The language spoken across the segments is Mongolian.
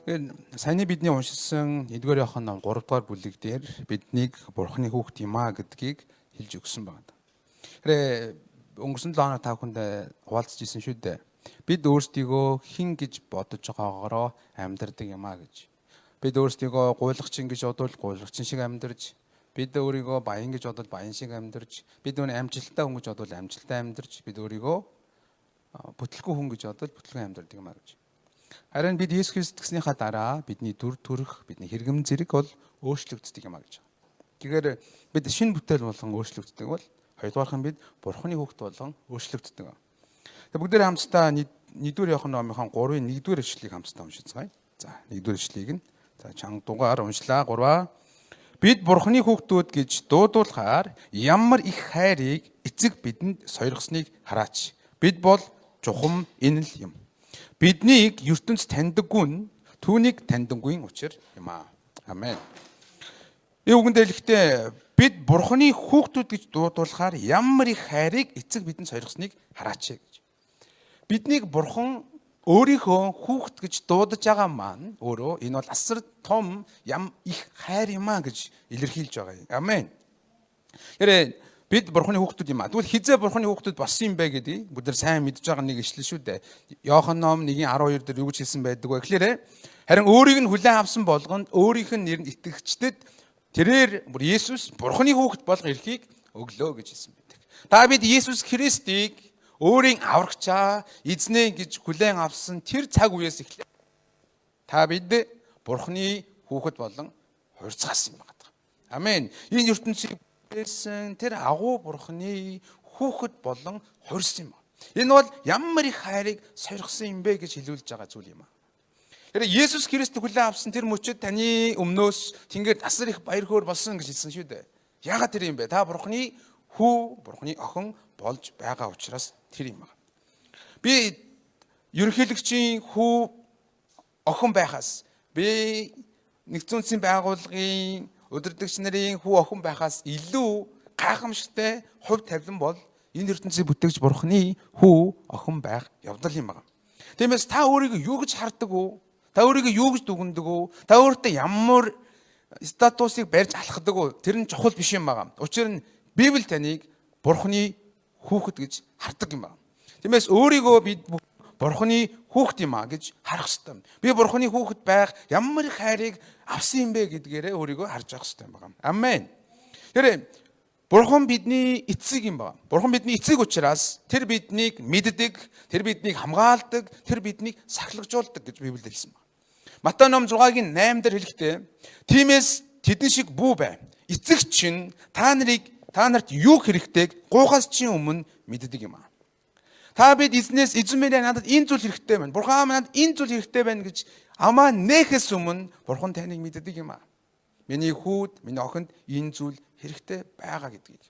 Тэгэхээр саяны бидний уншсан 1-р Иохан ном 3 дугаар бүлэг дээр биднийг Бурхны хүүхэд юм а гэдгийг хэлж өгсөн байна. Тэгэхээр өнгөрсөн 7 хоног та бүхэндээ хуваалцаж ирсэн шүү дээ. Бид өөрсдийгөө хэн гэж бодож байгаагаараа амьдардаг юм а гэж. Бид өөрсдийгөө гуйлагчин гэж бодвол гуйлагчин шиг амьдарч, бид өөрийгөө баян гэж бодвол баян шиг амьдарч, бид өөрийгөө амжилттай хүн гэж бодвол амжилттай амьдарч, бид өөрийгөө бүтлгүй хүн гэж бодвол бүтлгүй амьдардаг юм а гэж. Харин бид Есүс Христ гэснийхаа дараа бидний дүр төрх, бидний хэрэгэм зэрэг бол өөрчлөгддөг юм а гэж. Тэгэхээр бид шинэ бүтээл болгон өөрчлөгддөг бол хоёрдугаарх нь бид Бурхны хүүхэд болгон өөрчлөгддөг. Тэгээ бүгдээр хамтдаа 1-р Иохан номынхон 3-ын 1-р ишлэлийг хамтдаа уншицгаая. За, 1-р ишлэлийг нь за чанга дугаар уншлаа. 3-аа Бид Бурхны хүүхдүүд гэж дуудуулахаар ямар их хайрыг эцэг бидэнд сойрхсныг хараач. Бид бол чухам энэ л юм. Биднийг ертөнц таньдаггүй нь түүнийг таньдаггүй учир юм аа. Амен. Энэ үгэнд хэлэхдээ бид Бурхны хүүхдүүд гэж дуудуулахаар ямар их хайрыг эцэг бидэнд сойрхсныг хараач гэж. Биднийг Бурхан өөрийнхөө хүүхэд гэж дуудаж байгаа маань өөрөө энэ бол асар том ям их хайр юм а гэж илэрхийлж байгаа юм. Амен. Тэгэхээр бид Бурханы хүүхдүүд юм а. Тэгвэл хизээ Бурханы хүүхдүүд болсон юм бэ гэдгийг бид нар сайн мэдж байгаа нэг ишлэл шүү дээ. Иохан ном 1:12 дээр юу гэж хэлсэн байдаг вэ гэхээр харин өөрийг нь хүлээн авсан болгонд өөрийнх нь нэрэнд итгэгчдэд тэрээр бүр Есүс Бурханы хүүхэд болох эрхийг өглөө гэж хэлсэн байдаг. Та бид Есүс Христийг өөрийн аврагчаа эзнээ гэж хүлээн авсан тэр цаг үеэс эхлээд та бид Бурханы хүүхэд болон хувирцгаасан юм байна. Амен. Энэ ертөнцийг бүтээсэн тэр агуу Бурханы хүүхэд болон хувирсан юм. Энэ бол ямар их хайрыг сойрхсон юм бэ гэж хэлүүлж байгаа зүйл юм аа. Тэгэхээр Есүс Христ хүлээн авсан тэр мөчөд таны өмнөөс тэнгэр асар их баяр хөөр болсон гэж хэлсэн шүү дээ. Яагаад тэр юм бэ? Та Бурханы хүү, Бурханы охин болж байгаа учраас тэр юм байна. Би ерөнхийлөгчийн хүү охин байхаас би нэгдсэн үндэсний байгууллагын удирдагч нарын хүү охин байхаас илүү гайхамшигтай хувь тавилан бол энэ ертөнцийг бүтээгч Бурханы хүү охин байх явдал юм байна. Тиймээс та өөрийгөө юу гэж хардаг вэ? Та өөрийгөө юу гэж дүгнэдэг вэ? Та өөртөө ямар статусыг барьж алхадаг вэ? Тэр нь чухал биш юм байна. Учир нь Библи таныг Бурханы хүүхэд гэж хардаг юм байна. Тиймээс өөрийгөө бид Бурханы хүүхэд юм а гэж харах ёстой. Би Бурханы хүүхэд байх ямар их хайрыг авсан юм бэ гэдгээрээ өөрийгөө харж явах ёстой юм байна. Амен. Тэгэхээр Бурхан бидний эцэг юм байна. Бурхан бидний эцэг учраас тэр биднийг мэддэг, тэр биднийг хамгаалдаг, тэр биднийг сахилгажуулдаг гэж Библиэд хэлсэн байна. Матай ном 6-гийн 8 дээр хэлэхдээ тиймээс тэдэн шиг бүү бай. Эцэг чинь та нарыг та нарт юу хэрэгтэйг гуйхаас чинь өмнө мэддэг юм аа. Та бид эзнээс эзэн минь надад энэ зүйл хэрэгтэй байна. Бурхан надад энэ зүйл хэрэгтэй байна гэж амаа нээхээс өмнө Бурхан таныг мэддэг юм аа. Миний хүүд, миний охинд энэ зүйл хэрэгтэй байгаа гэдгийг.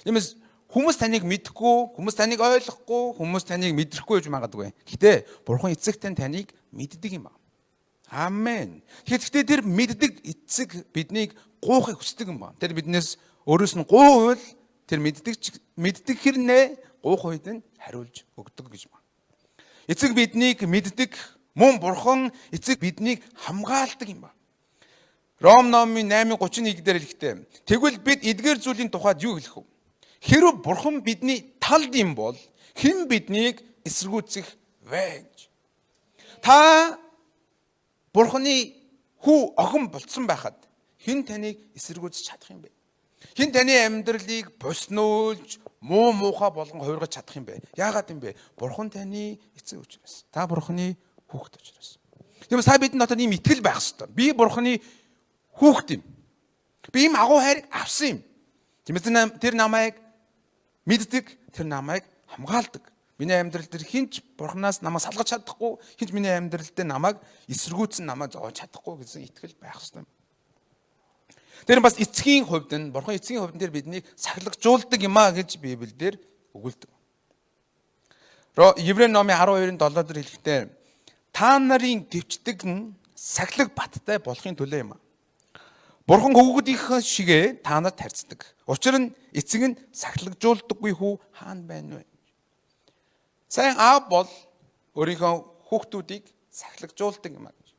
Тиймээс хүмүүс таныг мэдэхгүй, хүмүүс таныг ойлгохгүй, хүмүүс таныг мэдрэхгүй гэж магадгүй. Гэтэ Бурхан эцэгтэй таныг мэддэг юм аа. Амен. Тэгэхээр тэр мэддэг эцэг биднийг гуйхыг хүсдэг юм байна. Тэр биднээс өөрөөс нь гуйвал тэр мэддэг мэддэг хэрнээ гуйх үед нь хариулж өгдөг гэж байна. Эцэг биднийг мэддэг, мөн Бурхан эцэг биднийг хамгаалдаг юм байна. Ром номын 8:31 дээр хэлэхдээ тэгвэл бид эдгээр зүйлийн тухайд юу хэлэх вэ? Хэрв Бурхан бидний талд юм бол хэн биднийг эсэргүүцэх вэ гэж. Та Бурханы хүү охин болцсон байхад хэн таныг эсэргүүцэж чадах юм бэ? Хэн таны амьдралыг боснуулж муу муухай болгон хувиргаж чадах юм бэ? Яагаад юм бэ? Бурхан таны эцэг учраас. Та Бурханы хүүхэд учраас. Тиймээс та бидний дотор ийм итгэл байх ёстой. Би Бурханы хүүхэд юм. Би ийм агуу хайрыг авсан юм. Тиймээс тэр намайг мэддэг, тэр намайг хамгаалдаг. Миний амьдрал дээр хинч Бурханаас намайг салгаж чадахгүй, хинч миний амьдрал дээр намайг эсэргүүцэн намайг зовоож чадахгүй гэсэн итгэл байх ёстой. Тэр бас эцгийн хувьд нь Бурхан эцгийн хувьд тэр биднийг сахилгажуулдаг юм а гэж Библиэлд өгүүлдэг. Еврей номын 12-ын 7 дээр хэлэхдээ та нарын гэвчдэг нь сахилаг баттай болохын төлөө юм а. Бурхан хөвгүүдийнхээ шигээ та нарт харьцдаг. Учир нь эцэг нь сахилгажуулдаггүй хүү хаана байна вэ? Сайн аав бол өөрийнхөө хүүхдүүдийг сахилгажуулдаг юм а гэж.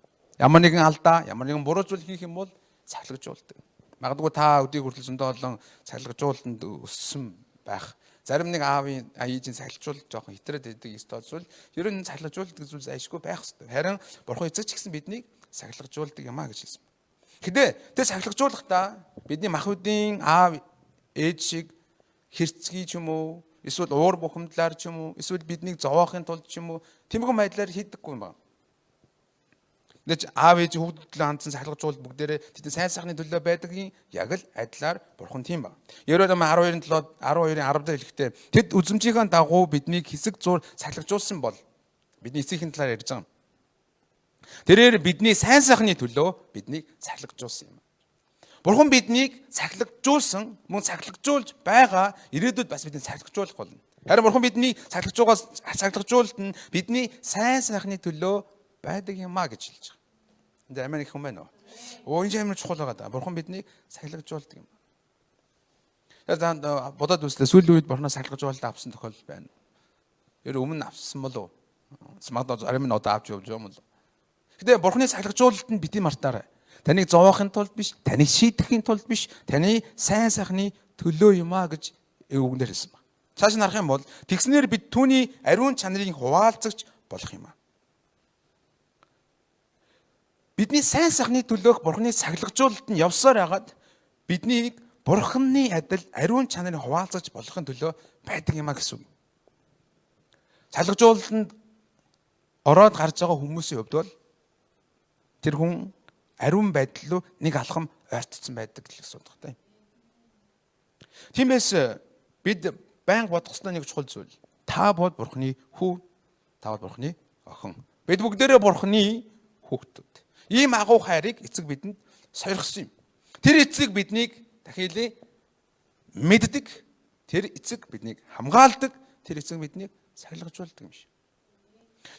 Ямар нэгэн алдаа, ямар нэгэн буруу зүйл хийх юм бол сахилгажуулдаг. Магадгүй та өдийг хүртэл зөндөө олон сахилгажуулалтанд өссөн байх. Зарим нэг аавын ээжийн сахилгажуулалт жоохон хитрээд байдаг ёстой зүйл. Ер нь сахилгажуулдаг зүйл зайшгүй байх ёстой. Харин Бурхан эцэг ч гэсэн биднийг сахилгажуулдаг юм а гэж хэлсэн. Гэтэ тэр сахилгажуулахдаа бидний махбодын аав ээж шиг хэрцгий ч юм уу, эсвэл уур бухимдлаар ч юм уу, эсвэл биднийг зовоохын тулд ч юм уу, тиймэрхүү байдлаар хийдэггүй юм байна. Тэгэж аав ээж хүүхдэд хандсан сахилгажуул бүгдээрээ тэдний сайн сайхны төлөө байдгийн яг л адилаар Бурхан тийм баг. Ерөөл 12-ын 7 12-ын 10 дээр хэлэхдээ тэд үзмжийнхээ дагуу биднийг хэсэг зуур сахилгажуулсан бол бидний эцгийнхээ талаар ярьж байгаа юм. Тэрээр бидний сайн сайхны төлөө биднийг сахилгажуулсан юм. Бурхан биднийг сахилгажуулсан, мөн сахилгажуулж байгаа, ирээдүйд бас биднийг сахилгажуулах болно. Харин Бурхан бидний сахилгажуулалт нь бидний сайн сайхны төлөө байдаг юм а гэж хэлж байгаа. Энд амин их хүн байна уу? Оо, энэ амар чухал байгаа да. Бурхан биднийг сахилгажуулдаг юм. Тэгэхээр та бодоод үзлээ. Сүүлийн үед Бурханаас сахилгажуулалт авсан тохиолдол байна. Ер өмнө авсан болов уу? Магадгүй зарим нь одоо авч явж байгаа юм бол. Гэтэ Бурханы сахилгажуулалт нь бити мартаарай. Таныг зовоохын тулд биш, таныг шийдэхин тулд биш, таны сайн сайхны төлөө юм а гэж үгэн дээр хэлсэн байна. Цааш нь харах юм бол тэгснээр бид түүний ариун чанарыг хуваалцагч болох юм а. Бидний сайн сайхны төлөөх Бурханы сахилгажуулалт нь явсаар хагаад биднийг Бурханы адил ариун чанарын хуваалцагч болохын төлөө байдаг юм а гэсэн үг. Сахилгажуулалтанд ороод гарч байгаа хүмүүсийн хувьд бол тэр хүн ариун байдал руу нэг алхам ойртцсон байдаг л гэсэн утгатай. Тиймээс бид байнга бодох ёстой нэг чухал зүйл. Та бол Бурханы хүү, та бол Бурханы охин. Бид бүгдээрээ Бурханы хүүхдүүд. Ийм агуу хайрыг эцэг бидэнд сойрхсон юм. Тэр эцэг биднийг дахиад мэддэг. Тэр эцэг биднийг хамгаалдаг. Тэр эцэг биднийг сахилгажуулдаг юм шиг.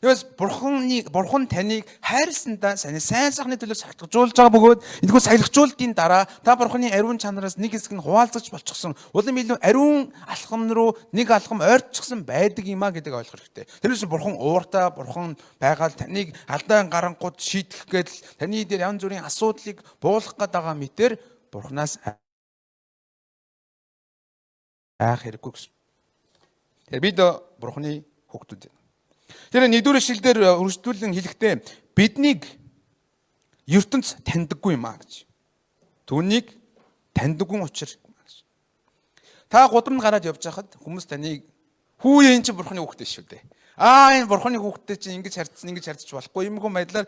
Тэгээс Бурхан таныг хайрласандаа сайн сайхны төлөө сахилгажуулж байгаа бөгөөд энэхүү сахилгажуулалтын дараа та Бурханы ариун чанараас нэг хэсэг нь хуваалцаж болчихсон. Улам илүү ариун алхам руу нэг алхам ойртчихсан байдаг юм а гэдэг ойлгох хэрэгтэй. Тэрнээс Бурхан ууртай, Бурхан байгаал таныг алдаа гарангууд шийдэх гээд таны дээр янз бүрийн асуудлыг буулгах гээд байгаа мэтэр Бурханаас айх хэрэггүй гэсэн. Тэгэхээр бид Бурханы хүүхдүүд юм. Тэр нэгдүгээр ишлэл дээр өргөжлүүлэн хэлэхдээ биднийг ертөнц таньдаггүй юм а гэж. Түүнийг таньдаггүй учир гэж. Та гудамд гараад явж байхад хүмүүс таныг хүү энэ чинь Бурханы хүүхдээ шүү дээ. Аа, энэ Бурханы хүүхдээ чинь ингэж харьцсан, ингэж харьцаж болохгүй юм хөө байдлаар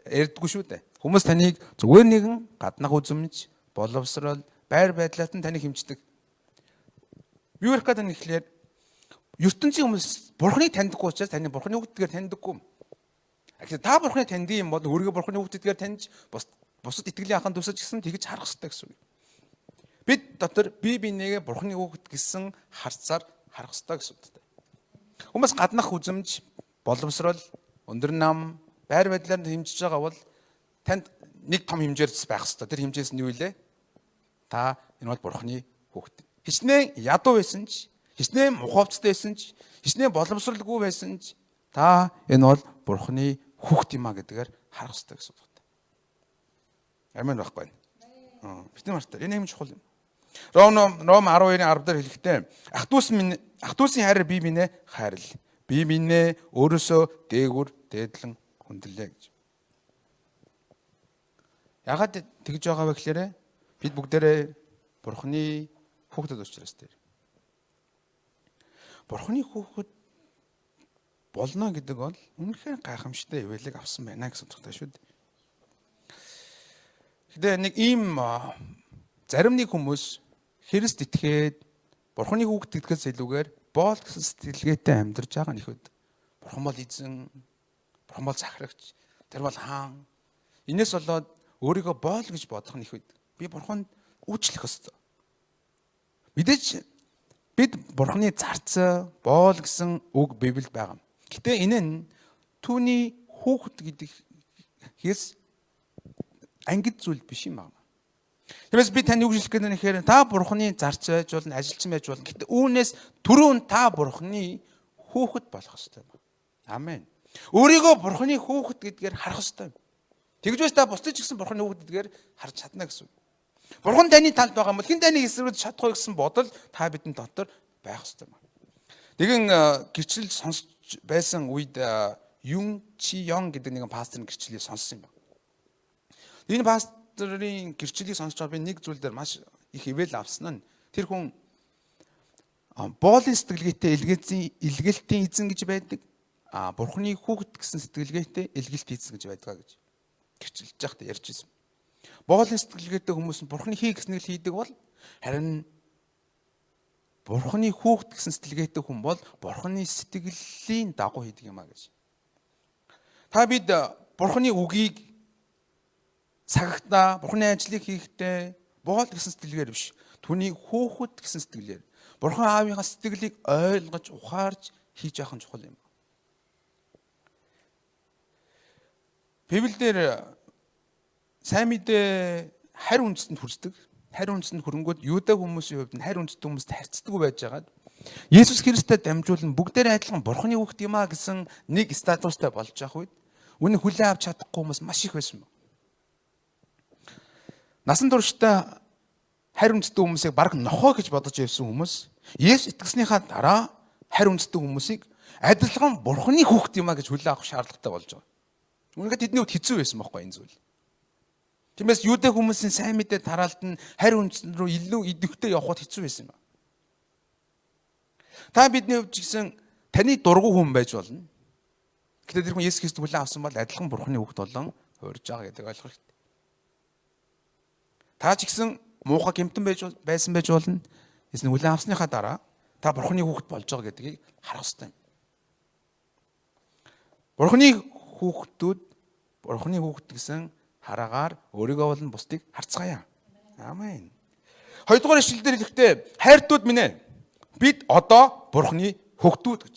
ярьдаггүй шүү дээ. Хүмүүс таныг зүгээр нэгэн гаднах үзмж, боловсрол, байр байдлаар нь таныг хэмждэг. Юу ярих гэдэг нь гэхлээр ертөнцийн хүмүүс Бурханыг таньдаггүй учраас таны Бурханы хүүхдгээр таньдаггүй. Тэгэхээр та Бурханыг таньдаг юм бол өөрийгөө Бурханы хүүхдээр таньж бусад итгэлийн ахын төсөж гэсэн тэгж харах хэрэгтэй гэсэн үг. Бид дотор бие биенийгээ Бурханы хүүхд гэсэн харцаар харах хэрэгтэй гэсэн үгтэй. Хүмүүс гаднах үзэмж, боловсрол, өндөр нам, байр байдлаар хэмжиж байгаа бол танд нэг том хэмжээр байх хэрэгтэй. Тэр хэмжээс нь юу вэ? Та энэ бол Бурханы хүүхд. Хичнээн ядуу байсан ч, хичнээн мухавцтай байсан ч, хичнээн боломжролгүй байсан ч та энэ бол Бурханы хүүхд юм а гэдгээр харах хэрэгтэй гэсэн утгатай. Амин байхгүй. Битэн мартаа. Энэ юм чухал юм. Ром 12-ын 10 дээр хэлэхдээ ах дүүс минь, ах дүүсийн хайраар бие биенээ хайрл. Бие биенээ өөрөөсөө дээгүр дээдлэн хүндлээ гэж. Ягаад тэгж байгаа вэ гэхээр бид бүгдээрээ Бурханы хүүхдүүд учраас тэр. Бурханы хүүхэд болно гэдэг бол үнэхээр гайхамшигтай ивэлэг авсан байна гэсэн утгатай шүү дээ. Гэтэ нэг ийм зарим нэг хүмүүс Христ итгээд Бурханы хүүхэд гэдгээс илүүгээр боол гэсэн сэтгэлгээтэй амьдарч байгаа нь их үед. Бурхан бол эзэн, Бурхан бол захирагч, тэр бол хаан. Энээс болоод өөрийгөө боол гэж бодох нь их үед. Би Бурханд үйлчлэх ёстой. Мэдээж бид Бурханы зарц, боол гэсэн үг Библиэд байгаа. Гэтэ энэ нь түүний хүүхэд гэдэг хэс ангид зүйл биш юм байна. Тиймээс би танд юу гэж хэлэх гээд байна гэхээр та Бурханы зарц байж болно, ажилчин байж болно. Гэтэ үүнээс түрүүн та Бурханы хүүхэд болох ёстой юм. Амен. Өөрийгөө Бурханы хүүхэд гэдгээр харах ёстой юм. Тэгж байж та бусдыг ч гэсэн Бурхны хүүхэд гэдгээр харж чадна гэсэн үг. Бурхан таны талд байгаа юм бол хэн таныг эсэргүүцэж чадахгүй гэсэн бодол та бидний дотор байх ёстой юм. Нэгэн гэрчлэл сонсч байсан үед Юн Чи Йон гэдэг нэгэн пасторын гэрчлэлийг сонссон юм байна. Энэ пасторын гэрчлэлийг сонсч байгаа би нэг зүйл дээр маш их ивэл авсан нь тэр хүн боолын сэтгэлгээтэй илгээлтийн эзэн гэж байдаг. А Бурхны хүүхэд гэсэн сэтгэлгээтэй илгээлтийн эзэн гэж байдаг гэж гэрчилж байхдаа ярьж ирсэн. Боолын сэтгэлгээтэй хүмүүс нь Бурхны хий гэснийг л хийдэг бол харин Бурхны хүүхэд гэсэн сэтгэлгээтэй хүн бол Бурхны сэтгэлийн дагуу хийдэг юм а гэж. Та бид Бурхны үгийг цагтаа Бурхны ажлыг хийхдээ боол гэсэн сэтгэлгээр биш. Түүний хүүхэд гэсэн сэтгэлээр Бурхан аавынхаа сэтгэлийг ойлгож, ухаарч хийж явах нь чухал юм. Библиэлд сайн мэдээ харь үндэстэнд хүрсдэг. Харь үндэстэнд хүрэнгүүд Юда хүмүүсийн хувьд нь харь үндэстэн хүмүүст харьцдаггүй байжгаад Есүс Христтэй дамжуулан бүгдээрээ адилхан Бурханы хүүхэд юм а гэсэн нэг статустай болж явах үед үүнийг хүлээн авч чадахгүй хүмүүс маш их байсан. Насан туршдаа харь үндэстэн хүмүүсийг бараг нохоо гэж бодож явсан хүмүүс Есүс итгэснийхаа дараа харь үндэстэн хүмүүсийг адилхан Бурханы хүүхэд юм а гэж хүлээн авах шаардлагатай болж байгаа. Үнэхээр тэдний хувьд хэцүү байсан байхгүй энэ зүйл. Тиймээс Юудэ хүмүүсийн сайн мэдээ тараалт нь харь үндэстэн рүү илүү идэвхтэй явахад хэцүү байсан юм. Та бидний хувьд ч гэсэн таны дургүй хүн байж болно. Гэтэ тэр хүн Есүс Христ хүлээн авсан бол адилхан Бурханы хүүхэд болон хуурж байгаа гэдэг ойлгох хэрэгтэй. Та ч гэсэн муухай гэмтэн байж байсан байж болно. Есүс хүлээн авсныхаа дараа та Бурханы хүүхэд болж байгаа гэдгийг харах хэрэгтэй. Бурханы хүүхдүүд Бурханы хүүхэд гэсэн хараагаар өөрийгөө болон бусдыг харцгаая. Амен. Хоёрдугаар ишлэл дээр хэлэхдээ хайртууд минь ээ бид одоо Бурханы хүүхдүүд гэж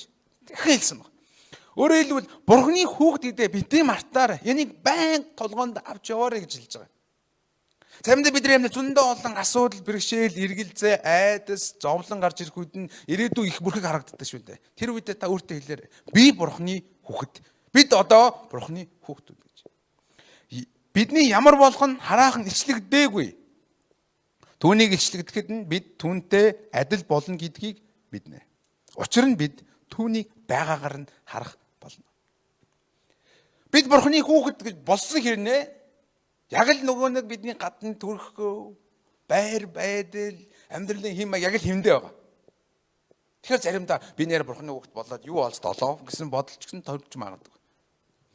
дахин хэлсэн баг. Өөрөөр хэлбэл Бурханы хүүхд гэдэг бидний мартаар энийг байн толгоонд авч яваарэ гэж хэлж байгаа. Заримдаа бидний амьдрал зөндөө олон асуудал, бэрхшээл, эргэлзээ, айдас, зовлон гарч ирэх үед нь ирээдүй их бүрхэг харагддаг шүү дээ. Тэр үедээ та өөртөө хэлээрэй. Би Бурханы хүүхэд. Бид одоо Бурханы хүүхдүүд гэж. Бидний ямар болох нь хараахан илчлэгдээгүй. Түүнийг илчлэгдэхэд нь бид түүнтэй адил болно гэдгийг мэднэ. Учир нь бид түүнийг байгаагаар нь харах болно. Бид Бурханы хүүхэд гэж болсон хэрнээ яг л нөгөө нэг бидний гадны төрхөө байр байдал амьдралын хэм яг л хэмдэ байгаа. Тэгэхээр заримдаа би нэр Бурханы хүүхэд болоод юу олж долоо гэсэн бодол ч гэсэн төрж магадгүй.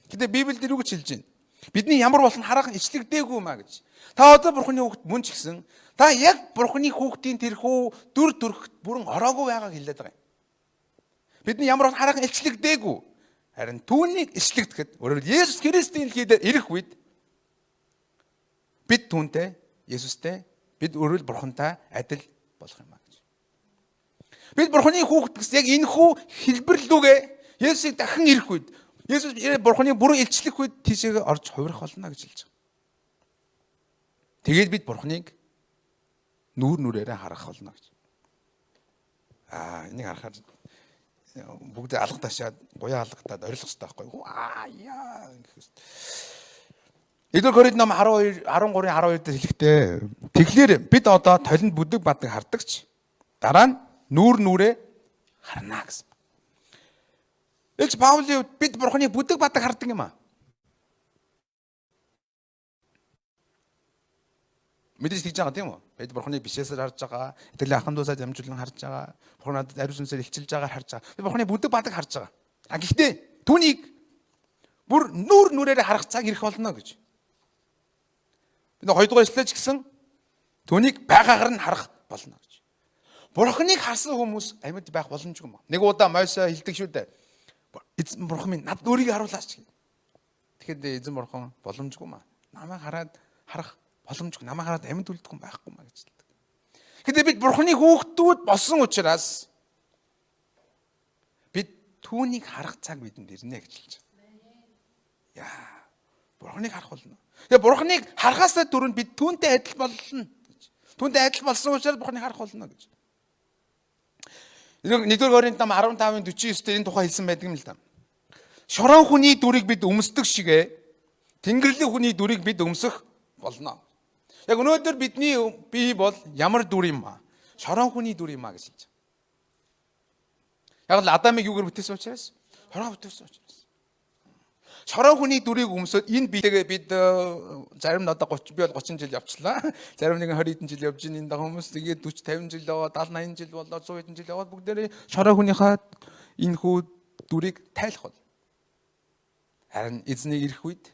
Гэтэ Библиэд юу гэж хэлж байна? Бидний ямар болно хараахан ичлэгдээгүй маа гэж. Та одоо Бурханы хүүхэд мөн ч гэсэн та яг Бурханы хүүхдийн тэрхүү дүр төрхт бүрэн ороогүй байгааг хэлээд байгаа юм. Бидний ямар бол хараахан илчлэгдээгүй. Харин түүнийг ичлэгдэхэд өөрөөр Есүс Христийн дэлхийд ирэх үед бид түүнтэй Есүстэй бид өөрөөр Бурхантай адил болох юм а гэж. Бид Бурханы хүүхэд гэсэн яг энэхүү хэлбэрлүүгээ Есүсийг дахин ирэх үед Есүс Бурханы бүрэн илчлэх үед тийшээгээ орж хувирах болно гэж хэлж байгаа. Тэгээд бид Бурханыг нүүр нүрээрээ харах болно гэж. Аа энийг харахаар бүгд алга ташаад гуяа алгатаад орилох хэрэгтэй байхгүй юу? Аа яа гэх юм. 1-р Коринт ном 12 13-ын 12 дээр хэлэхдээ тэгэхээр бид одоо толинд бүдэг бадаг хардагч дараа нь нүүр нүрээ харна гэсэн. Элч Паулийн хувьд бид Бурханы бүдэг бадаг хардаг юм аа. Мэдээж тэгж байгаа тийм үү? Бид Бурханы бишээсээр харж байгаа, итгэлийн ахын дүүсээ дамжуулан харж байгаа, Бурхан надад ариун сүнсээр илчилж байгаагаар харж байгаа. Бид Бурханы бүдэг бадаг харж байгаа. А гэхдээ түүнийг бүр нүүр нүрээрээ харах цаг ирэх болно гэж. Бид хоёрдугаар ишлэж гисэн түүнийг байгаагаар нь харах болно гэж. Бурханыг харсан хүмүүс амьд байх боломжгүй юм. Нэг удаа Мойсе хэлдэг шүү дээ. Эзэн бурхан минь надад өөрийгөө харуулаач гэх. Тэгэхэд эзэн бурхан боломжгүй маа. Намайг хараад харах боломжгүй. Намайг хараад амьд үлдэх хүн байхгүй маа гэж хэлдэг. Гэтэ бид бурханы хүүхдүүд болсон учраас бид түүнийг харах цаг бидэнд ирнэ гэж хэлж байгаа. Яа. Бурханыг харах болно. Тэгээ бурханыг харахаасаа түрүүнд бид түүнтэй адил болно гэж. Түүнтэй адил болсон учраас бурханыг харах болно гэж. 1-р Коринт нам 15-ын 49 дээр энэ тухай хэлсэн байдаг юм л да. Шорон хүний дүрийг бид өмсдөг шигэ Тэнгэрлэг хүний дүрийг бид өмсөх болно. Яг өнөөдөр бидний бие бол ямар дүр юм аа? Шорон хүний дүр юм аа гэж хэлж байгаа. Яг л Адамыг юугаар бүтээсэн учраас? Шорон бүтээсэн учраас. Шорон хүний дүрийг өмсөд энэ биетэйгээ бид зарим нь одоо 30, би бол 30 жил явчлаа. Зарим нэг нь 20 хэдэн жил явж ийн энэ хүмүүс тэгээд 40 50 жил яваад 70 80 жил болоо 100 хэдэн жил яваад бүгдээрээ шорон хүнийхээ энэ хүү дүрийг тайлах бол. Харин эзнийг ирэх үед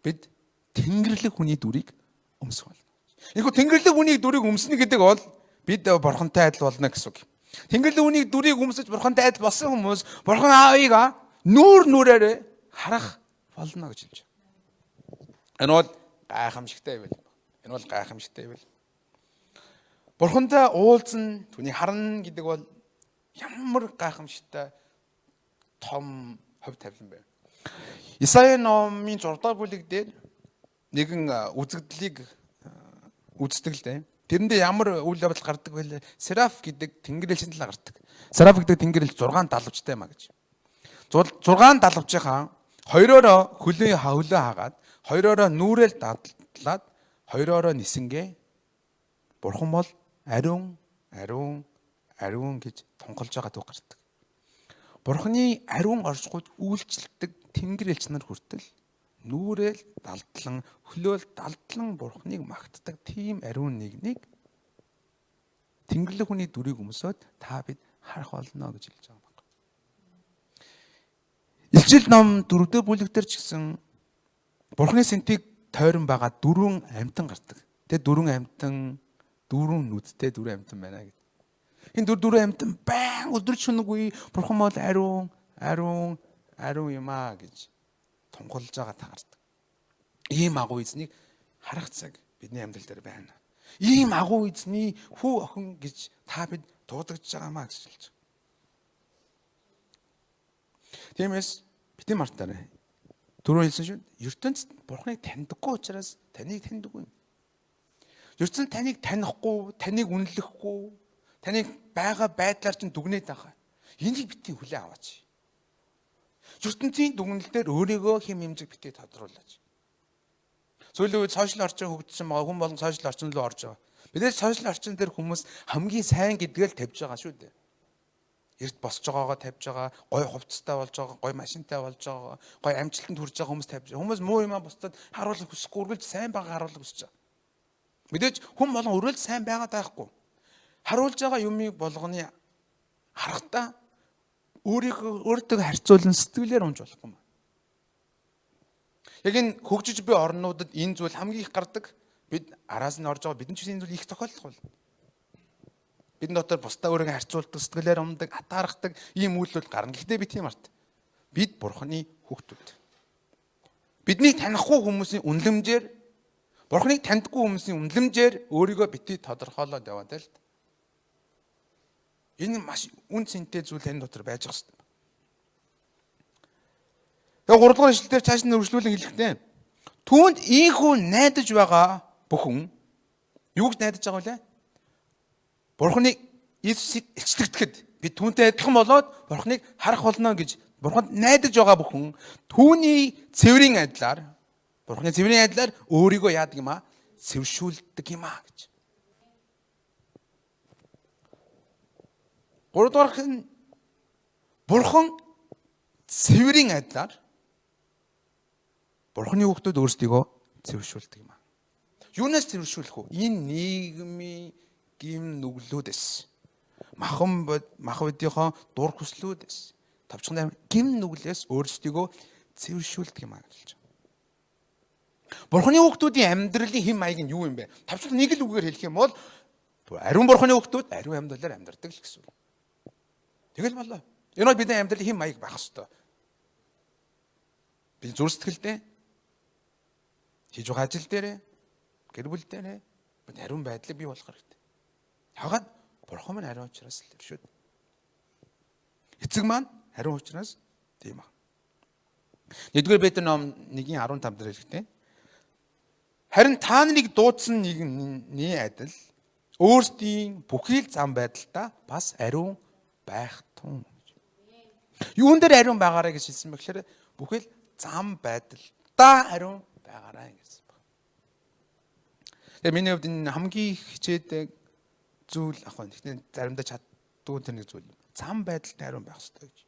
бид тэнгэрлэг хүний дүрийг өмсөх болно. Энэхүү тэнгэрлэг хүний дүрийг өмснө гэдэг бол бид бурхантай адил болно гэсэн үг. Тэнгэрлэг хүний дүрийг өмсөж бурхантай адил болсон хүмүүс бурхан аавыг нүүр нүрээрээ харах болно гэж хэлж байна. Энэ бол гайхамшигтай байл. Энэ бол гайхамшигтай байл. Бурхантай уулзна, түүнийг харна гэдэг бол ямар гайхамшигтай том хувь тавилан бэ. Исая номын 6 дугаар бүлэг дээр нэгэн үзэгдлийг үздэг л дээ. Тэрэндээ ямар үйл явдал гардаг вэ? Сераф гэдэг тэнгэр элчин талаар гардаг. Сераф гэдэг тэнгэр элч 6 далавчтай юм а гэж. 6 далавчийнхаа хоёроороо хөлөө хаагаад, хоёроороо нүрэл дадлаад, хоёроороо нисэнгээ бурхан бол ариун, ариун, ариун гэж тунхалж байгаа түүх гардаг. Бурханы ариун оршихуйд үйлчлдэг тэнгэр элч нар хүртэл нүрэл далдлан, хөлөөл далдлан бурханыг магтдаг тийм ариун нэгнийг тэнгэрлэг хүний дүрийг өмсөөд та бид харах болно гэж хэлж байгаа юм байна. Илчил ном 4-р бүлэг дээр ч гэсэн бурханы сэнтийг тойрон байгаа дөрвөн амьтан гардаг. Тэгээ дөрвөн амьтан дөрвөн нүдтэй дөрвөн амьтан байна гэдэг. Энэ дөрвөн амьтан байн өдөр шөнөгүй бурхан бол ариун, ариун, ариун юм аа гэж тунхаглаж байгаа та гардаг. Ийм агуу эзнийг харах цаг бидний амьдрал дээр байна. Ийм агуу эзний хүү охин гэж та бид дуудагдж байгаа маа гэж хэлж байгаа. Тиймээс битгий мартаарай. Түрүү хэлсэн шүү. ертөнцид бурхныг таньдаггүй учраас таныг таньдаггүй. ертөнц таныг танихгүй, таныг үнэлэхгүй, таныг байгаа байдлаар чинь дүгнээд байгаа. Энийг битгий хүлээн аваач. ертөнцийн дүгнэлтээр өөрийгөө хэм хэмжиг битгий тодруулаач. Сүүлийн үед сошиал орчин хөгжсөн байгаа. Хүн болгон сошиал орчин руу орж байгаа. Бид сошиал орчин дээр хүмүүс хамгийн сайн гэдгээл тавьж байгаа шүү дээ. Эрт босч байгаагаа тавьж байгаа, гой хувцастай болж байгаа, гой машинтай болж байгаа, гой амжилтанд хүрж байгаа хүмүүс тавьж байгаа. Хүмүүс муу юмаа бусдад харуулах хүсэхгүй, үргэлж сайн байгаа харуулах хүсэж байгаа. Мэдээж хүн болгон үргэлж сайн байгаа байхгүй. Харуулж байгаа юмыг болгоны харахтаа өөрийгөө өөртөө харьцуулан сэтгэлээр унж болохгүй юм. Яг энэ хөгжиж буй орнуудад энэ зүйл хамгийн их гардаг. Бид араас нь орж байгаа, бидний ч энэ зүйл их тохиолдох бол. Бид дотор бусдаа өөрийгөө харьцуулдаг, сэтгэлээр ундаг, атаархдаг ийм үйлдэл гарна. Гэхдээ би тийм арт. Бид бурхны хүүхдүүд. Биднийг танихгүй хүмүүсийн үнэлэмжээр, бурхныг таньдаггүй хүмүүсийн үнэлэмжээр өөрийгөө битгий тодорхойлоод яваад л. Энэ маш үн цэнтэй зүйл тань дотор байж ах хэрэгтэй. Тэгээ 3 дугаар ишлэл дээр цааш нь үргэлжлүүлэн хэлэхдээ түүнд ийхүү найдаж байгаа бүхэн юу гэж найдаж байгаа вэ? Бурхныг Иесусыг илчлэгдэхэд бид түүнтэй адилхан болоод Бурхныг харах болно гэж Бурханд найдаж байгаа бүхэн түүний цэврийн адилаар, Бурхны цэврийн адилаар өөрийгөө яадаг юм аа? Цэвэршүүлдэг юм аа гэж. 3 дугаарх нь Бурхан цэврийн адилаар Бурхны хүүхдүүд өөрсдийгөө цэвэршүүлдэг юм аа. Юунаас цэвэршүүлэх вэ? Энэ нийгмийн гим нүглүүдээс, махан мах бидийнхоо дур хүслүүдээс, товчхон гим нүглээс өөрсдийгөө цэвэршүүлдэг юм аа гэж хэлж байгаа. Бурхны хүүхдүүдийн амьдралын хэм маяг нь юу юм бэ? Товчхон нэг л үгээр хэлэх юм бол ариун Бурхны хүүхдүүд ариун амьдралаар амьдардаг л гэсэн үг. Тэгэл болоо. Энэ бол бидний амьдралын хэм маяг байх ёстой. Би зүр сэтгэлдээ хийж байгаа ажил дээрээ, гэр бүл дээрээ бид ариун байдлыг бий болгох хэрэгтэй. Яагаад? Бурхан маань ариун учраас л шүү дээ. Эцэг маань ариун учраас тийм аа. 1-р Петр ном 1:15 дээр хэлэхдээ харин та нарыг дуудсан нэгний адил өөрсдийн бүхий л зам байдалдаа бас ариун байх тун. Юун дээр ариун байгаарэ гэж хэлсэн бэ гэхээр бүхий л зам байдалдаа дандаа ариун байгаарай гэсэн баг. Тэгээ миний хувьд энэ хамгийн их хичээдэг зүйл ах байна. Гэхдээ заримдаа чаддгүй тэр нэг зүйл. Зам байдалтай ариун байх хэрэгтэй гэж.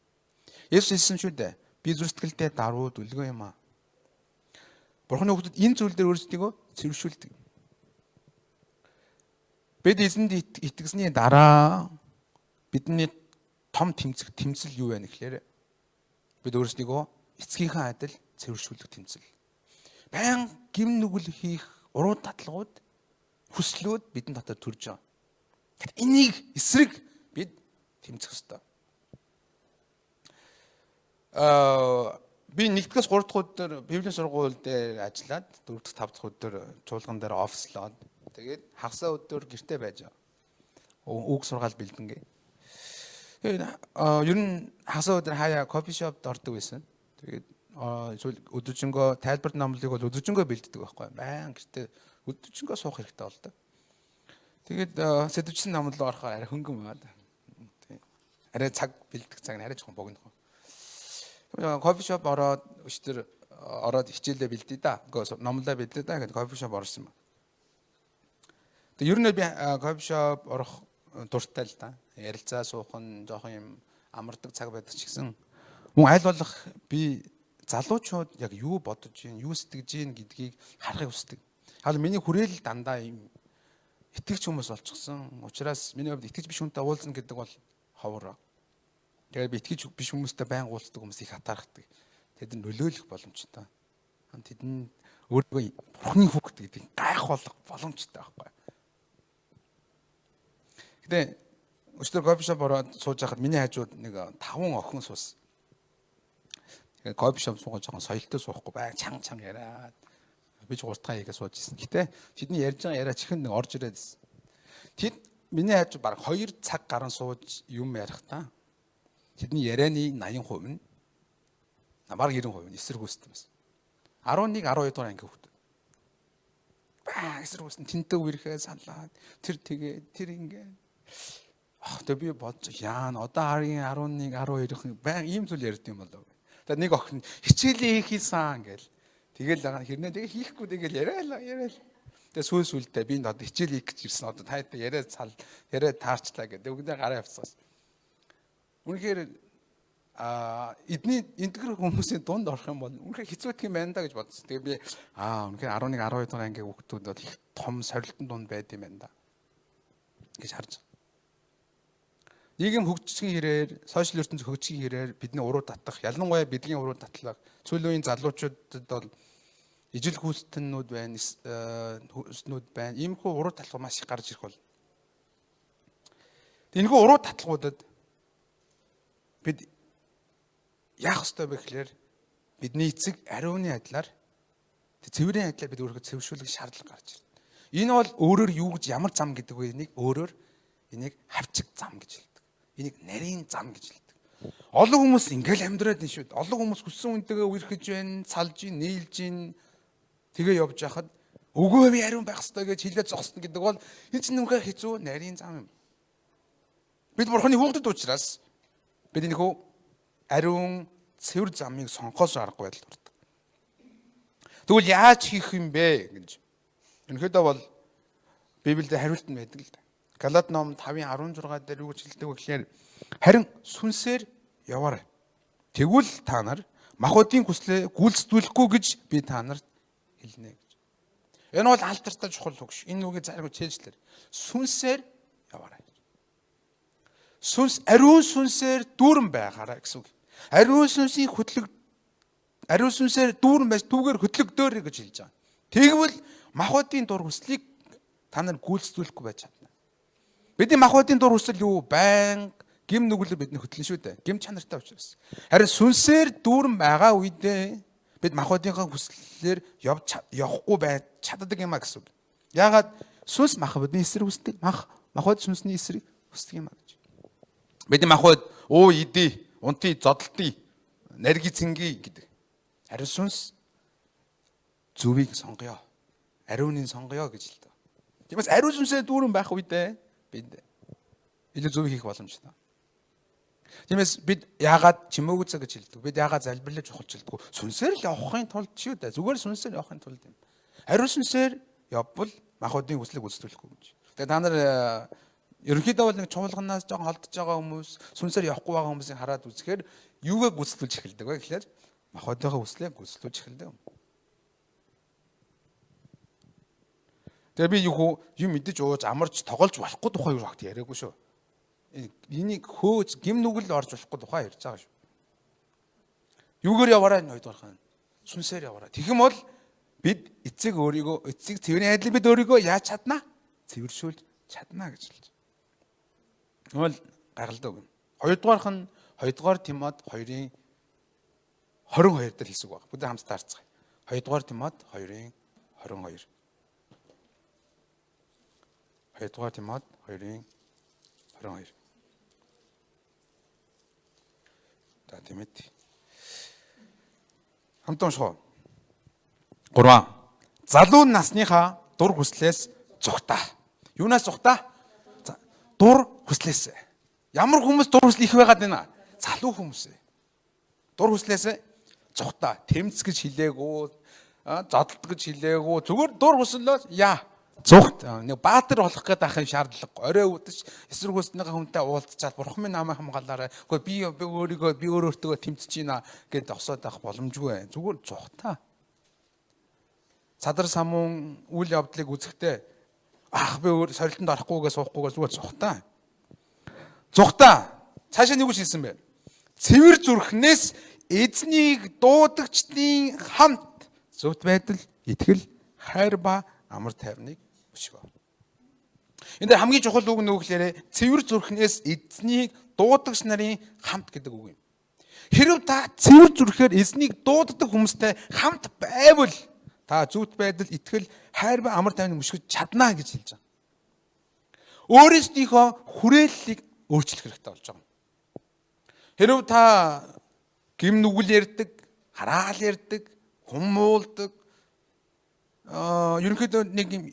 Есүс хэлсэн шүү дээ. Би зүр сэтгэлдээ даруй дүлгэн юм аа. Бурхны хүүхдүүд энэ зүйл дээр өөрсдийгөө цэвэршүүлдэг. Бид эзэнд итгэсний дараа бидний том тэмцэх тэмцэл юу вэ гэхээр бид өөрсдийгөө эцгийнхээ адил цэвэршүүлэх тэмцэл. Баян гим нүгэл хийх уруу татлагууд хүслүүд бидний дотор төрж байгаа. Тэгэхээр энийг эсрэг бид тэмцэх ёстой. Би 1-р 3 дахь өдөр Библийн сургууль дээр ажиллаад 4 дахь 5 дахь өдөр чуулган дээр офислоод тэгээд хагасаа өдөр гэрте байж байгаа. Үг сургаал бэлдэнгээ. Тэгээд ер нь хагасаа өдөр хаяа кофе шопд ордог байсан. Тэгээд эсвэл өдөржингөө тайлбар номлыг бол өдөржингөө бэлддэг байхгүй. Баян гэрте өдөржингөө суух хэрэгтэй болдог. Тэгээд сэдвчсэн номлоо орохоор арай хөнгөн байгаад. Арай цаг бэлдэх цаг нь арай жоохон богино. Кофе шоп ороод өчтөр ороод хичээлээ бэлдээ да. Үгүй номлоо бэлдээ да гэдэг кофе шоп орсон юм. Тэгээ ер нь би кофе шоп орох дуртай л да. Ярилцаа суух нь жоохон юм амардаг цаг байдаг ч гэсэн мөн аль болох би залуучууд яг юу бодож гин, юу сэтгэж гин гэдгийг харахыг хүсдэг. Хаал миний хүрээлэл дандаа юм итгэгч хүмүүс болчихсон. Учираас миний хувьд итгэж биш хүнтэй уулзна гэдэг бол ховор. Тэгээд би итгэж биш хүмүүстэй байнга уулздаг хүмүүс их хатаархдаг. Тэдэнд нөлөөлөх боломжтой. Тэдэнд өөрийгөө Бурхны хүүхэд гэдгийг гайх болох боломжтой байхгүй. Гэтэ өчигдөр кофе шоп ороод сууж байхад миний хажууд нэг 5 охин суусан. Тэгээд кофе шоп суугаа жоохон соёлтой суухгүй бай чанга чанга яриад би ч 3 дахь хийгээ сууж ирсэн. Гэтэ тэдний ярьж байгаа яриа чихэнд нэг орж ирээд ирсэн. Тэд миний хажууд бараг 2 цаг гарan сууж юм ярих та. Тэдний ярианы 80% нь бараг 90% нь эсрэг үүсдэг байсан. 11 12 дугаар анги хүүхдүүд. Баа эсрэг үүсэн тэнтэй үерхээ салаад тэр тэгээ тэр ингээ. Ах тэгээ би бодож яана одоо 10 11 12 баян ийм зүйл ярьд юм болов. Тэгээ нэг охин хичээлээ хийхийсэн ингээл тэгэл хэрнээ тэгээ хийхгүй тэгэл яриа л яриа л. Тэгээ сүүл сүүлдээ би энэ одоо хичээл хийх гэж ирсэн одоо та хэд яриа цал яриа таарчлаа гэдэг. Өгдөө гараа явцсан. Үнэхээр эдний энтгэр хүмүүсийн дунд орох юм бол үнэхээр хэцүү юм байна да гэж бодсон. Тэгээ би үнэхээр 11 12 дугаар ангийн хүүхдүүд бол их том сорилтон дунд байд юм байна да гэж харж байгаа. Нийгэм хөгжсөн хэрээр, сошиал ертөнц хөгжсөн хэрээр бидний уруу татах, ялангуяа бидний уруу татлах, сүүлийн үеийн залуучуудад бол ижил гүйцэтнүүд байна, хүснүүд байна. Иймэрхүү уруу татлага маш их гарч ирэх бол. Энэхүү уруу татлагуудад бид яах ёстой вэ гэхээр бидний эцэг ариуны адилаар цэврийн адилаар бид өөрийгөө цэвэршүүлэх шаардлага гарч ирнэ. Энэ бол өөрөөр юу гэж ямар зам гэдэг вэ? Энийг өөрөөр энийг хавчиг зам гэж хэлдэг. Энийг нарийн зам гэж хэлдэг. Олон хүмүүс ингээл амьдраад байна шүү дээ. Олон хүмүүс хүссэн хүнтэйгээ үерхэж байна, салж, нийлж байна. Тэгээ явж байхад үгүй би ариун байх ёстой гэж хэлээд зогсно гэдэг бол энэ чинь үнэхээр хэцүү нарийн зам юм. Бид Бурхны хүүхдэд учраас бид энэхүү ариун цэвэр замыг сонгохоос аргагүй байдалд ордог. Тэгвэл яаж хийх юм бэ гэж. Ерөнхийдөө бол Библиэд хариулт нь байдаг л да. Галат ном 5:16 дээр юу гэж хэлдэг вэ гэхээр харин сүнсээр яваарай. Тэгвэл та нар махбодын хүслээ гүйцэтгүүлэхгүй гэж би та нарт хэлнэ гэж. Энэ бол алдартай чухал үг ш. Энэ үгийг зарим чэйжлэр. Сүнсээр яваарай. Сүнс ариун сүнсээр дүүрэн байгаарай гэсэн үг. Ариун сүнсийн хөтлөг ариун сүнсээр дүүрэн байж түүгээр хөтлөгдөөрэй гэж хэлж байгаа. Тэгвэл махбодын дур хүслийг та нар гүйцэтгүүлэхгүй байж чадна. Бидний махбодын дур хүсэл юу? Баян гим нүгэлээр бидний хөтлөн шүү дээ. Гим чанартай учраас. Харин сүнсээр дүүрэн байгаа үедээ бид махбодынхаа хүслээр явахгүй байж чаддаг юм а гэсэн үг. Яагаад сүнс махбодын эсрэг хүсдэг? Махбод сүнсний эсрэг хүсдэг юм а гэж. Бидний махбод оо идэ, унтъя, зодолтъя, нарги цэнги гэдэг. Харин сүнс зөвийг сонгоё. Ариуныг сонгоё гэж хэлдэг. Тиймээс ариун сүнсээр дүүрэн байх үедээ бид илүү зөв хийх боломжтой. Тиймээс бид яагаад чимээгүй цаг гэж хэлдэг. Бид яагаад залбирлыг чухалчилдаг. Сүнсээр л явахын тулд шүү дээ. Зүгээр сүнсээр явахын тулд юм. Ариун сүнсээр явбал махбодын хүслийг гүйцэтгүүлэхгүй гэж. Тэгээ та нар ерөнхийдөө бол нэг чуулганаас жоохон холдож байгаа хүмүүс, сүнсээр явахгүй байгаа хүмүүсийг хараад үзэхээр юугаа гүйцэтгүүлж эхэлдэг вэ гэхээр махбодынхаа хүслийг гүйцэтгүүлж эхэлдэг. Тэгээ би юу юм мэдэж ууж амарч тоглож болохгүй тухай юу багт яриаггүй шүү. Энийг хөөж гим нүгэл орж болохгүй тухай ярьж байгаа шүү. Юугаар яваарай энэ хоёрдугаар нь. Сүнсээр яваарай. Тэгэх юм бол бид эцэг өөрийгөө эцэг цэврийн айдлыг бид өөрийгөө яаж чаднаа? Цэвэршүүлж чаднаа гэж хэлж. Тэгвэл гайхалтай үг. Хоёрдугаарх нь 2-р Тимот 2-ын 22 дээр хэлсэн үг байна. Бүгд хамтдаа харцгаая. 2-р Тимот 2-ын 22. 2-р Тимот 2-ын 22. За тийм ээ. Хамт унших уу? 3. Залуу насныхаа дур хүслээс зүхтаа. Юунаас зүхтаа? Дур хүслээс. Ямар хүмүүс дур хүсэл их байгаад байна? Залуу хүмүүс. Дур хүслээс зүхтаа. Тэмц гэж хэлээгүү, зодолт гэж хэлээгүү. Зүгээр дур хүслээс яа. Зүхт. Нэг баатар болох гэдэг ахын шаардлага. Орой үдэж эсрэг хүснийхээ хүнтэй уулзчаад бурхан минь намайг хамгаалаарай. Үгүй би өөрийгөө би өөр өөртөө тэмцэж байна гэд осоод авах боломжгүй. Зүгээр зүхтаа. Садар самуун үйл явдлыг үзэхдээ ах би өөр сорилтонд орохгүйгээ суухгүйгээ зүгээр зүхтаа. Зүхтаа. Цаашаа нэг үг хэлсэн бэ. Цэвэр зүрхнээс эзнийг дуудагчдын хамт зөвхт байдал, итгэл, хайр ба амар тайвныг өшгөө. Энэ дээр хамгийн чухал үг нь юу гэхээр цэвэр зүрхнээс эзнийг дуудагч нарын хамт гэдэг үг юм. Хэрв та цэвэр зүрхээр эзнийг дууддаг хүмүүстэй хамт байвал та зөвхт байдал, итгэл, хайр ба амар тайвныг мөшгөж чаднаа гэж хэлж байгаа. Өөрөөсдийнхөө хүрээллийг өөрчлөх хэрэгтэй болж байгаа. Хэрв та гим нүгэл ярьдаг, хараал ярьдаг, хумуулдаг, ерөнхийдөө нэг юм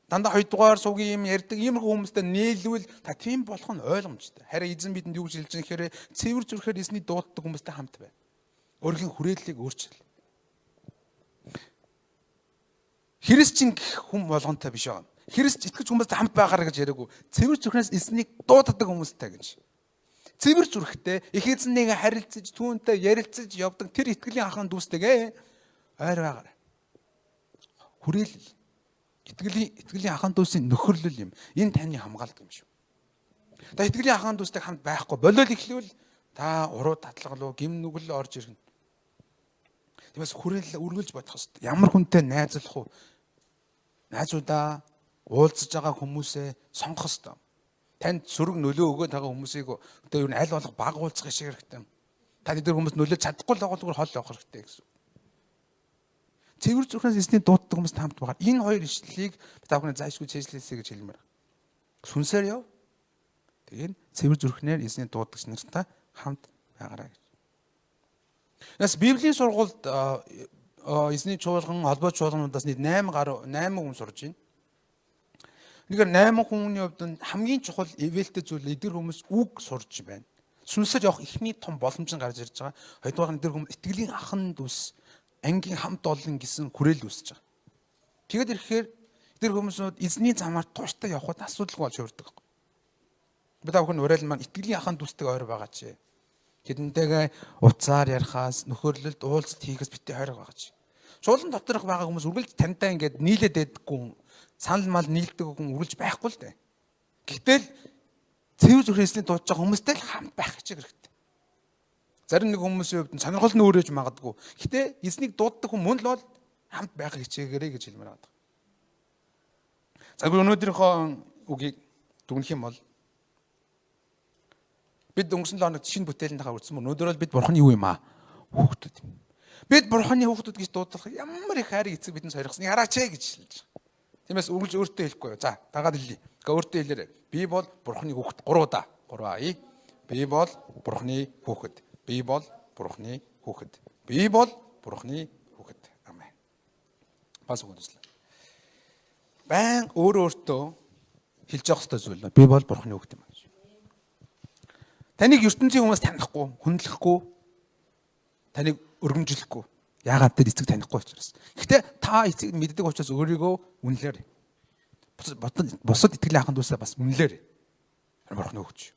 дандаа хоёрдугаар суугийн юм ярьдаг иймэрхүү хүмүүстэй нийлвэл та тийм болох нь ойлгомжтой. Харин эзэн бидэнд юу гэж хэлж байгаа гэхээр цэвэр зүрхээр эзний дууддаг хүмүүстэй хамт бай. Өөрхийн хүрээллийг өөрчил. Христчин гэх хүн болгонтой биш аа. Христ итгэж хүмүүстэй хамт байгаарай гэж яриаггүй. Цэвэр зүрхнээс эзнийг дууддаг хүмүүстэй гэж. Цэвэр зүрхтэй их эзэннийг харилцаж, түүнтэй ярилцаж явдаг тэр итгэлийн ахын дүүстэйгээ ойр байгаарай. Хүрээлэл. Итгэлийн ахын дүүсийн нөхөрлөл юм. Энэ таны хамгаалдаг юм шүү. Та итгэлийн ахын дүүстэй хамт байхгүй болол эхлэвэл та уруу татлаглуу гим нүгэл орж ирнэ. Тиймээс хүрээлэл үргэлж бодох хэрэгтэй. Ямар хүнтэй найзлах уу? Найзуудаа уулзаж байгаа хүмүүсээ сонгох хэрэгтэй. Танд сөрөг нөлөө өгөөд байгаа хүмүүсийг одоо юу н аль болох баг уулзах шиг хэрэгтэй. Та тэд нар хүмүүс нөлөөлж чадахгүй л байгаа зүгээр хол явах хэрэгтэй гэсэн. Цэвэр зүрхнээс эзний дууддаг хүмүүс хамт байгаа. Энэ хоёр ишлэлийг та бүхэн зайлшгүй цээжлээсэй гэж хэлмээр. Сүнсээр яв. Тэгээд цэвэр зүрхнээр эзний дуудагч нартай хамт байгаарай гэж. Нас Библийн сургуульд эзний чуулган, холбоо чуулгануудаас нийт 8 гаруй 8 хүн сурж байна. Нэгэр 8 хүний хувьд хамгийн чухал ивэлтэй зүйл эдгэр хүмүүс үг сурж байна. Сүнсээр явах эхний том боломж нь гарч ирж байгаа. Хоёрдугаар нь эдгэр хүмүүс итгэлийн ахан дүүс, ангийн хамт олон гэсэн хүрээл үүсэж байгаа. Тэгээд ирэхээр эдгэр хүмүүсүүд эзний замаар тууштай явхад асуудалгүй болж хувирдаг. Би та бүхэн уриал маань итгэлийн ахан дүүстэй ойр байгаа чи. Тэдэнтэйгээ уцаар ярихаас, нөхөрлөлд уулзалт хийхээс битгий хойрог байгаа чи. Чуулган доторх байгаа хүмүүс үргэлж тантай ингээд нийлээд байдаггүй, санал мал нийлдэг хүн үргэлж байхгүй л дээ. Гэтэл цэвэр зүрхээсний дуудаж байгаа хүмүүстэй л хамт байх хичээх хэрэгтэй. Зарим нэг хүмүүсийн хувьд сонирхол нь өөрөөж магадгүй. Гэтэ эзнийг дууддаг хүн мөн л бол хамт байх хичээгээрэй гэж хэлмээр байна. За өнөөдрийнхөө үгийг дүгнэх юм бол бид өнгөрсөн 7 хоногт шинэ бүтээлэн дахаа үрсэн. Өнөөдөр бол бид бурхны юу юм аа? Хүүхдүүд юм. Бид бурхны хүүхдүүд гэж дуудлах ямар их хайрыг эцэг бидэнд сорихсныг хараач ээ гэж хэлж байгаа. Тиймээс үргэлж өөртөө хэлэхгүй юу. За дагаад хэлье. Гэхдээ өөртөө хэлээрэй. Би бол бурхны хүүхэд 3 удаа. 3 аа. Би бол бурхны хүүхэд. Би бол бурхны хүүхэд. Би бол бурхны хүүхэд. Амен. Бас үг үзлээ. Байн өөрөө өөртөө хэлж явах хэрэгтэй зүйл. Би бол бурхны хүүхэд юм. Таныг ертөнцийн хүмүүс танихгүй, хүндлэхгүй, таныг өргөмжлөхгүй. Яагаад тэр эцэг танихгүй учраас. Гэхдээ та эцэг мэддэг учраас өөрийгөө үнэлээрэй. Бусад итгэлийн ахын дүүсээ бас үнэлээрэй. Бурхны хөгж.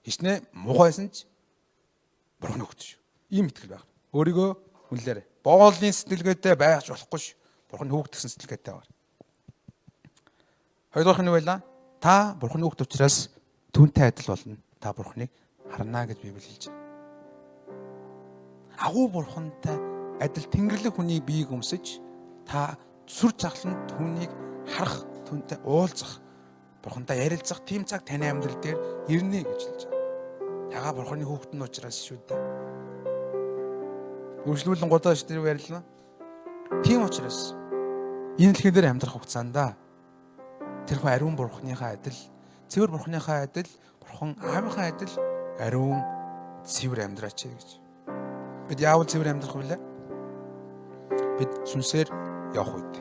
Хичнээн муухай байсан ч Бурхны хөгж. Ийм итгэл байх. Өөрийгөө үнэлээрэй. Боолын сэтгэлгээтэй байж болохгүй ш. Бурхны хүүхд гэсэн сэтгэлгээтэй байна. Хоёрдугаарх нь юу байлаа? Та Бурхны хүүхд учраас түүнтэй адил болно. Та Бурхныг харна гэж Библи хэлж байна. Агуу Бурхантай адил тэнгэрлэг хүний биеийг өмсөж та сүр жаглан түүнийг харах, түүнтэй уулзах, Бурхантай ярилцах тийм цаг таны амьдрал дээр ирнэ гэж хэлж байгаа. Ягаа Бурханы хүүхэд нь учраас шүү дээ. Үйлчлүүлэн гудаа ш тэр ярьлаа. Тийм учраас энэ дэлхий дээр амьдрах хугацаанд тэр хүн ариун Бурханыхаа адил, цэвэр Бурханыхаа адил, Бурхан аавынхаа адил ариун цэвэр амьдраач гэж. Бид яавал цэвэр амьдрах вүлээ? Бид сүнсээр явах үед.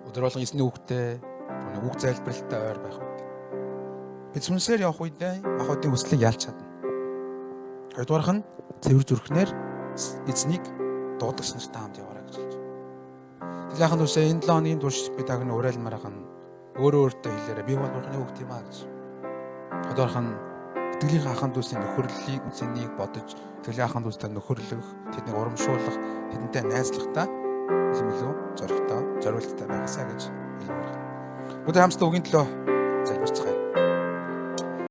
Өдөр болгон эзний үгтэй, түүний үг залбиралтай ойр байх үед. Бид сүнсээр явах үедээ махбодын хүслийг ялж чадна. Хоёрдугаарх нь цэвэр зүрхнээр эзнийг дуудагч нартай хамт яваарай гэж хэлж байна. Тэгэл яхан дүүсээ энэ 7 хоногийн турш бид агны уриалмаар байгаа нь өөрөө өөртөө хэлээрэй. Би бол Бурхны хүүхэд юм аа гэж. Хоёрдугаарх нь итгэлийн ахын дүүсийн нөхөрлөлийг үсэнийг бодож итгэлийн ахын дүүстэй нөхөрлөх, тэднийг урамшуулах, тэдэнтэй найзлахдаа илүү зоригтой, зориулттай байгаасаа гэж хэлмээр байна. Бүгд хамтдаа үгийн төлөө залбирцгаая.